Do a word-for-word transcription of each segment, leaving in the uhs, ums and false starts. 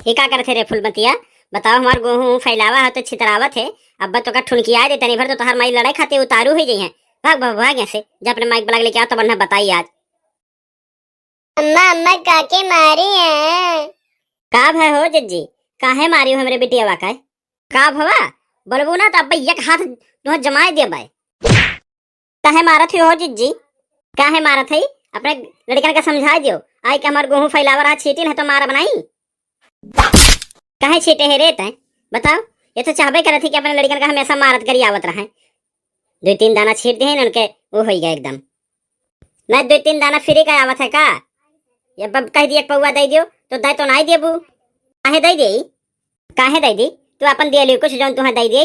ये का करत है रे फूलमतिया? बताओ, हमार गोहूँ फैलावा है तो छितरावत है। अब तो का ठुनकिया दे, तनी भर तो तोहार माई लड़ाई खातिर उतारू हुई जइहैं। भाग, भाग, भाग यहाँ से, जा अपने माई के बुला के लेके आओ, तब उन्हें बताई आज। अम्मा, अम्मा, काके मारी है? का भय हो जिज्जी, काहे मारी हो हमरे बिटियावा का? का भवा? बोलबू ना तो अब एक हाथ तुह जमाए देबै। काहे मारत हो जिज्जी? काहे मारत है? अपने लड़कन का समझाए दियो। आई के हमार गोहूँ फैलावा रहा छीटिन है तो मार बनाई। काहे छीटे है रे तैं? बताओ, ये तो चाहबे करत ही कि अपने लड़कन का हमेशा मारत करी आवत रहे। दो तीन दाना छीट दे हैं उनके, वो होई गए एकदम। नहीं, दो तीन दाना फ्री का आवत है का? ये बब कह दिए पौवा दे दियो तो दे तो नहीं देबू। काहे दे दे? काहे दे दी? तू अपन दे लियो कुछ जौन तुहें दे दे।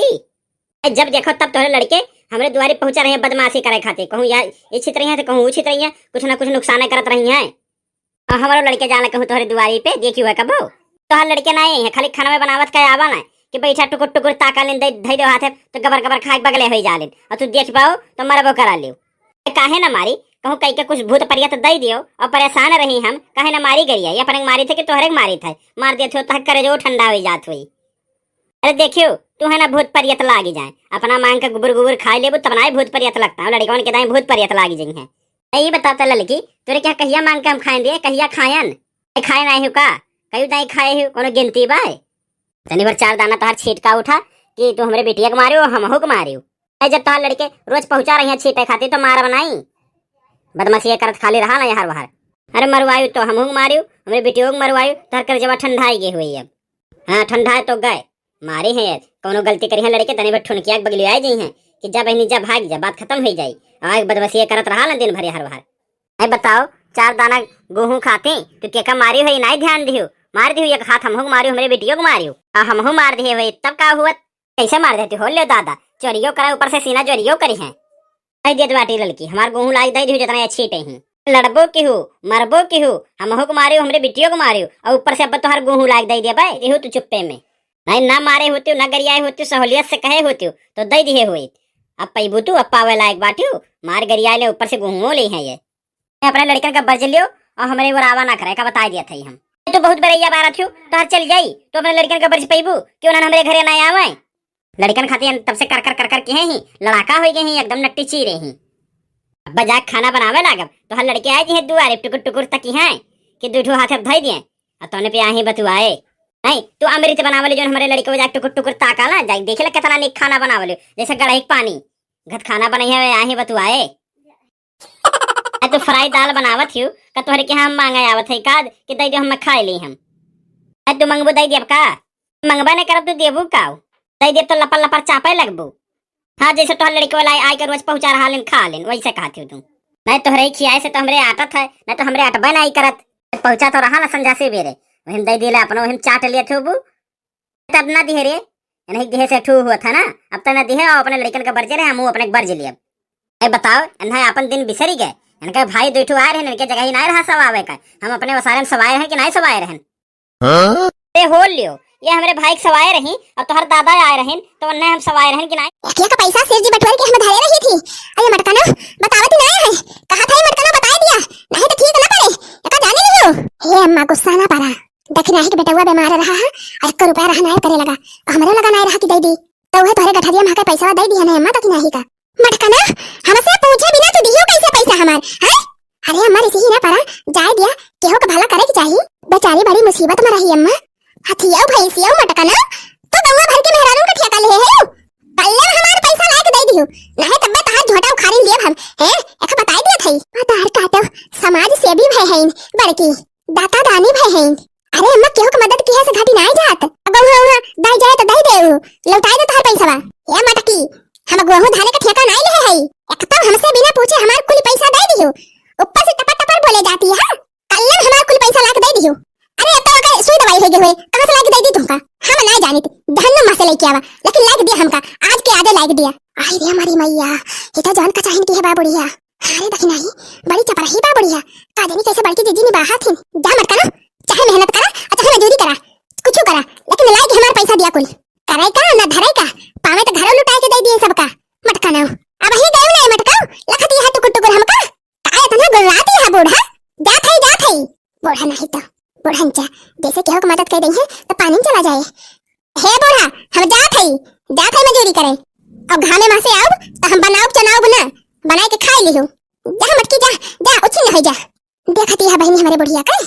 ए, जब देखो तब तोहरे लड़के हमरे दुआरे पहुंचा रहे हैं बदमाशी करे खातिर। कहूँ या ये छित रही है तो कहूँ वो छित रही है, कुछ ना कुछ नुकसान करत रही हैं। और हमारो लड़के जाना कहूँ तोहरे दुआरी पे देखी हुआ कबो। तोहर लड़के ना आई हैं, खाली खाना में बनावत का आवा ना कि बैठा टुकुर टुकुर ताका लेन दे, धई दो हाथे तो गबर गबर खाए बगले होई जालेन। और तू देख पाओ तो मरबो करा लियो। ए, काहे ना मारी? कहूँ कई के कुछ भूत परियत दे दियो और परेशान रही हम, काहे ना मारी गरिया? ये अपने के मारी थे कि तोहरे के मारी थे? मार देत हो तो करे जो ठंडा होई जात होई। अरे देखियो, तू है ना भूत परियत लागी जाए, अपना मांग के गुबुर गुबुर खाए लेबू तब ना भूत परियत लगता है, लड़कवन के दाई भूत परियत लागी जाई है। ए, ये बताता ललकी, तोरे क्या कहिया मांग के हम खाएं दिए, कहिया खायन? ए, खाए ना हो का? कहियो दाई खाए हो, कोनो गिनती बा? तनी भर चार दाना तोहार छीट का उठा कि तू हमरे बिटिया के मारियो, हमहू के मारियो। ए, जब तोहार लड़के रोज पहुंचा रही हैं छीटे खातिर तो मार बनाई। बदमाशी ये करत खाली रहा ना यहाँ वहार। अरे मरवायु तो हमहू के मारियो, हमरे बिटियो के मरवायु, तोहर करेजवा ठंडाई गए हुए अब। हाँ, ठंडाए तो गए, मारे हैं यार। कौनो गलती करी है लड़के, तनी भर ठुनकिया के बगलियो आ जाई हैं कि जा बहनी जा, भाग जा, बात खत्म हो जाई। और एक बदमाशी ये करत रहा ना दिन भर यहाँ वहार। ए बताओ, चार दाना गोहूँ खाते तो केका मारी हो, ये नाई ध्यान दियो, मार दियो एक हाथ हमहू के मारियो, हमरे बिटियो के मारियो, आ हमहू मार दिए हुए तब का हुआ? कैसे मार देती हो? ले दादा, चोरियो करा, ऊपर से सीना चोरियो करी है। कह दियत बाटी ललकी, हमार गोहूँ लाग दे दियो जितना ये छीटे हैं। लड़बो केहू, मरबो केहू, हमहू के मारियो, हमरे बिटियो के मारियो, और ऊपर से अब तोहार गोहूँ लाग दे दिया भाई, देहू तू चुप्पे में। नहीं ना मारे होते हो, ना गरियाए होते हो, सहूलियत से कहे होते हो, तो दे दिए हुए। अब पैबू तू, अब पावे लायक बाटियो, मार गरियाए ले, ऊपर से गोहूँ ले हैं ये। अपने लड़कन का बर्ज लियो और हमरे वो रावा ना करे का बता दिया था हम। ये तो बहुत बड़े बारत हो, तो हर चल जाई, तो अपने लड़कन का बर्ज पैबू, क्यों ना हमरे घरे ना आवे? लड़कन खातिर हम तब से कर कर कर कर के ही लड़ाका हो गए ही, एकदम नट्टी चीरे ही। अब जाके खाना बनावे लागब तो हर लड़के आए जी हैं दुआरे टुकुर टुकुर तकी हैं कि दू ठो हाथ अब धई दिए। और तोने पे आही बतुआए, नहीं तू अमृत बनावे ले, जो हमरे लड़के जाके टुकुर टुकुर ताका ना जाए, देखे ला कितना नीक खाना बनावे ले, जैसे गढ़े के पानी घत खाना बनाई है आही बतुआए। आ तू फ्राई दाल बनावत हियो का? तोहरे के हम मांगे आवत है का कि दे दे, हम खाए ली हम। आ तू मंगबू दे देब का? मंगबा नहीं करब तू देबू का? दे देब तो लपर लपर चापे लगबू। हाँ, जैसे तोहर लड़के वाला आए के रोज पहुंचा रहा लेन खा लेन, वैसे कहत हियो तू। नहीं तोहरे ही खियाए से तो हमरे आटत है, नहीं तो हमरे अटबे नहीं करत। पहुंचा तो रहा ना संझा से बेरे, वही दे दिले अपना, वही चाट लिए थे बू। तब ना दिहे रे, नहीं दिहे से ठू हुआ था ना, अब तो ना दिहे, और अपने लड़कन का बर्जे रहे, हम अपने बर्ज लिए। ए बताओ, इन्हें अपन दिन बिसरी गए, इनका भाई दो ठू आए रहे, इनके जगह ही नहीं रहा सब आवे का, हम अपने वसारे में सब आए रहे कि नहीं सब आए रहे? हाँ? ए हो लियो, ये हमरे भाई के सब आए रही, और तोहर दादा आए रहे, तो उन्हें हम सब आए रहे कि नहीं? एकिया का पैसा सेठ जी बटोर के हम धरे रही थी, अरे मटकनो, बतावत ही नहीं है, कहा था ये मटकनो बताए दिया, नहीं तो ठीक ना पड़े, एका जाने नहीं हो। हे अम्मा गुस्सा ना पड़ा, दखिनाही के बेटवा बीमार रहा है, और एक रुपया रहा नहीं करे लगा, और हमरे लगा नहीं रहा कि दे दी, तो वह तोहरे गठरिया में आके पैसा दे दिया नहीं अम्मा दखिनाही का। मटकना, हमसे पूछे बिना तू दियो कैसे पैसा हमार, हैं? अरे अम्मा, रिसी ही ना पड़ा, जाए दिया, केहू का भला करे के चाही। बेचारी बड़ी मुसीबत में रही अम्मा। हथियाऊ भैंसियाऊ मटकना, तू गौवा भर के मेहरारू का ठेका ले है। कल्ले में हमार पैसा लाके दे दियो, नहीं तब मैं तहार झोटा उखाड़ी लेब हम, हैं? एक बताई दिया थई। बतार काटो, समाज सेवी भय हैं बड़की, दाता दानी भय हैं। अरे अम्मा, केहू के मदद किहे से घटी नाई जात। अब हुआ, हुआ, दाई जाए तो दे दे उ, लौटाए दे तोहर पैसवा। ए मटकी, हम गोहूं धाने का ठेका नाई लेहे हई। एक तो हमसे बिना पूछे हमार कुल पैसा दे दियो, ऊपर से टपर टपर बोले जाती है। कल्ले में हमार कुल पैसा लाके दे दियो। अरे अब तो अगर सुई दवाई हो गए हुए, कहाँ से लाके दे दी तुमका? हम नाई जानित, जहन्नुम में से लेके आवा, लेकिन लाके दिया हमका, आज के आजे लाके दिया। आई रे हमारी मैया, ये तो जान का चाहिन की है बा बुढ़िया। अरे दखिनाही, बड़ी चपराही बा बुढ़िया। का जानी कैसे बड़की जिज्जी निबाहा थिन। जा मटकना, चाहे मेहनत करा, और चाहे मजूरी करा, कुछ करा, लेकिन लाई के हमार पैसा दिया कुल। करे का, ना धरे का, पावे तो घरों लुटाए के दे दिए सबका। मटकना, अब ही गयो नहीं मटकाओ, लखती है टुकुर टुकुर हमका। का इतना गुर्राती है बूढ़ा? जात है, जात है। बूढ़ा नहीं तो। बुढ़न चा, जैसे केहू के मदद कर दइहैं, त पानी में चला जाए। हे बूढ़ा, हम जात हई, जात हई मजूरी करे। अउर घामे मा से आउब, त हम बनाउब चनाउब ना, बनाए के खाए लिहू। जा मटकी जा, जा, उछिन न होइ जा। देखत ही है बहिनी हमरे बुढ़िया का,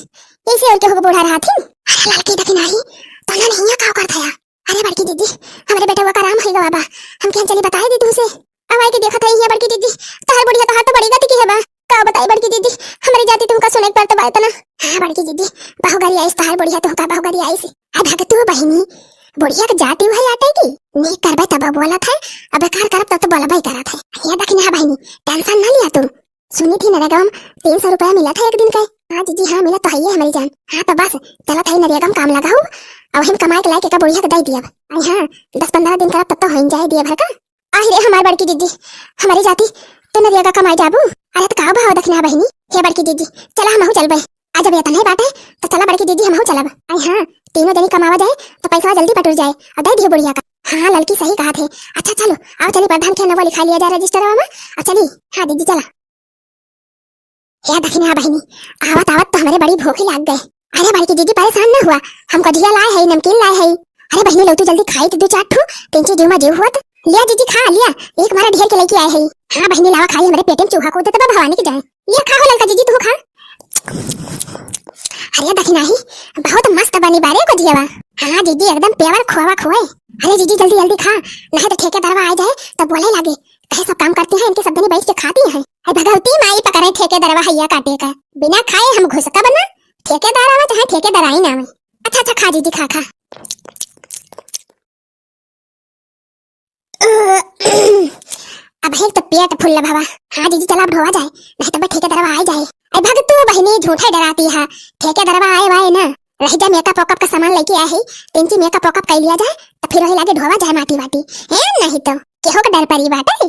ऐसे उनके हो बूढ़ा रहत ही। अरे ललकी दखिनही, तो ना नहीं है का करत है? अरे बड़की दीदी, हमरे बेटवा का आराम होइगा बाबा, हम कहेन चली बताए दी तुमसे। अब आई के देखत है ये बड़की दीदी, तोहर बुढ़िया तोहार तो बड़ी गति की है बा। का बताई बड़की दीदी, हमरे जाति तुमका सुने के पड़त बा इतना। हाँ बड़की दीदी, बहु गरियाइस तोहार बुढ़िया तुमका बहु गरियाइस। आ भगतू बहिनी, बुढ़िया के जाति वही आटे की? नीक करबे तब बोलत है, अब बेकार करब तब तो बोलबे करत है। ये दखिनहा बहिनी, tension ना लिया तू। सुनी थी नरेगा में तीन सौ रुपया मिलत है एक दिन के। हाँ जीजी, हाँ मिलत तो है ये हमरी जान। हाँ तो बस, चलत है नरेगा में काम लगाऊ, अउर हम कमाए के लायक एक बुढ़िया के दे दियब। अरे हाँ, दस पन्द्रह दिन करब तब तो होइन जाए दिए भर का। आहि रे हमार बड़की दीदी, हमरी जाति तू नरेगा कमाए जाबू? अरे त का भाव दखिनहा बहिनी? हे बड़की दीदी, चला हमहू चलबे। आ जब एतना ही बाटे, त चला बड़की दीदी हमहू चलब। अरे हाँ, तीनों जनी कमावा जाए, त पैसा जल्दी बटुर जाए, अउर दे दियो बुढ़िया का। हाँ ललकी सही कहत है। अच्छा चलो, आओ चली प्रधान के नवा लिखा लिया जाए रजिस्टरवा मा। अब चली, हाँ दीदी चला। हे दखिनहा बहिनी, आवत आवत तो हमरे बड़ी भूख लाग गए। अरे बड़की दीदी परेशान ना हुआ, हम कजिया लाए है, नमकीन लाए है। अरे बहिनी लो तू जल्दी खाई तो दो चार ठो, तेंची जीव मा जीव हुआ तो। लिया दीदी खा लिया, एक मारा ढेर के लेके आए है। हाँ बहिनी लावा खाई, हमरे पेटे में चूहा कूदत बा भवानी की जाए। लिया खा हो ललका दीदी तू खा। अरे दखिनही, बहुत मस्त बनी बारे कजियावा। हाँ दीदी एकदम pure खोवा खोए। अरे दीदी जल्दी जल्दी खा, नहीं तो ठेकेदारवा आ जाए तो बोले लागे, कहे सब काम करती हैं, इनके सब जनी बैठ के खाती हैं। अरे भगवती माई पकड़े ठेकेदारवा हैया काटे का। बिना खाए हम घुसकब ना, ठेकेदार आवे चाहे ठेकेदाराइन आवे। अच्छा अच्छा खा दीदी खा खा। अब एक तो पेट फुल भवा। हाँ दीदी चला अब ढोवा जाए, नहीं तो ठेकेदारवा आ जाए। अरे भगतू बहिनी झूठे डराती है, ठेकेदारवा आए वाए ना। रह जा makeup वेकअप का सामान लेके आए है, तेंची makeup वेकअप कर लिया जाए, तो फिर वही लागे ढोवा जाए माटी वाटी। है नहीं तो केहू का डर परी बाटे।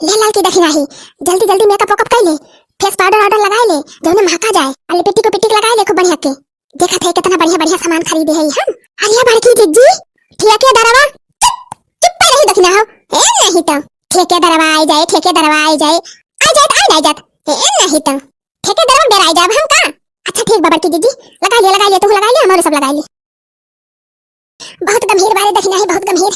ले ललकी दखिनही, जल्दी जल्दी makeup वेकअप कर ले, face powder वाउडर लगा ले, जौने महका जाए, अरे lipstick को पिटिक लगा ले खूब बढ़िया के। देखत है कितना बढ़िया बढ़िया सामान खरीदे है हम। अरे बड़की जीजी, ठेकेदारवा, चुप, चुप पे रही दखिनहो। ए नहीं तो ठेकेदारवा आ जाए, ठेकेदारवा आ जाए, आ जात, आ जात, आ जात। ए नहीं तो ठेकेदारवा डराई जाब हम का? अच्छा ठीक बा बड़की जीजी, लगा लिया, लगा लिया, तू लगा लिया, हमारे सब लगा लिया। बहुत गंभीर बारे दखिनही, बहुत गंभीर।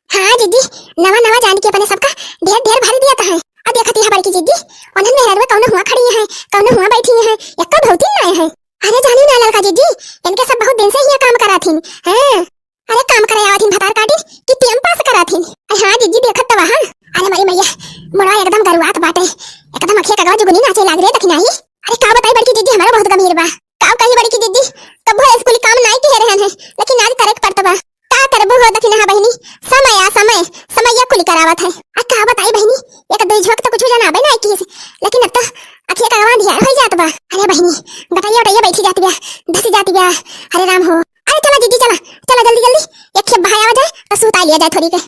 हाँ जीजी, नवा नवा जान के अपने सबका ढेर ढेर भारी दिया है। अब देखती है बड़की जीजी, उन्हन मेहररुआ कौनो हुआ खड़ी है, कौनो हुआ बैठी है, एक्का भौती ना है। अरे जानी ना ललका जीजी, इनके सब बहुत दिन से ही काम करा थीन। हाँ, अरे काम करे आवत हिन भतार काटिन कि टेम पास करा थीन। अरे हाँ जीजी देखत तो वहाँ। अरे मरी मैया, मोड़वा एकदम गरुआत बाटे, एकदम अखिया कगवा जुगनी नाचे लाग रे दखिनही। अरे का बताई बड़की जीजी, हमारा बहुत गंभीर बा। का कही बड़की दीदी, कबो स्कूल काम नाई किहे रहन है, लेकिन आज करे के पड़त बा। का करबू हो दखिनहा बहिनी, समय आ समय, समैया कुली करावत है। आ का बताई बहिनी, एक दुई झोंक तो कुछ जनाबे नाई किस, लेकिन अब तो अखिया कगवा अंधियार होई जात बा। अरे बहिनी, गटैया उटैया बैठी जात बा, धसी जात बा। अरे राम हो, अरे चला दीदी चला, चला जल्दी जल्दी, एक खेप बहाय आवा जाए तो सुताई लिया जाए थोड़ी के।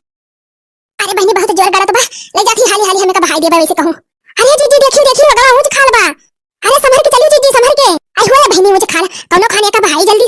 अरे बहिनी, बहुत जोर गड़त बा, ले जाती हाली हाली हमें का बहाई देबा वैसे कहूँ। अरे जीजी, देखी देखी, अगवा ऊँच खाल बा। अरे संभर के चली जीजी, संभर के। आई होए बहिनी, ऊँच खाल, कौनो खाने का बहाई जल्दी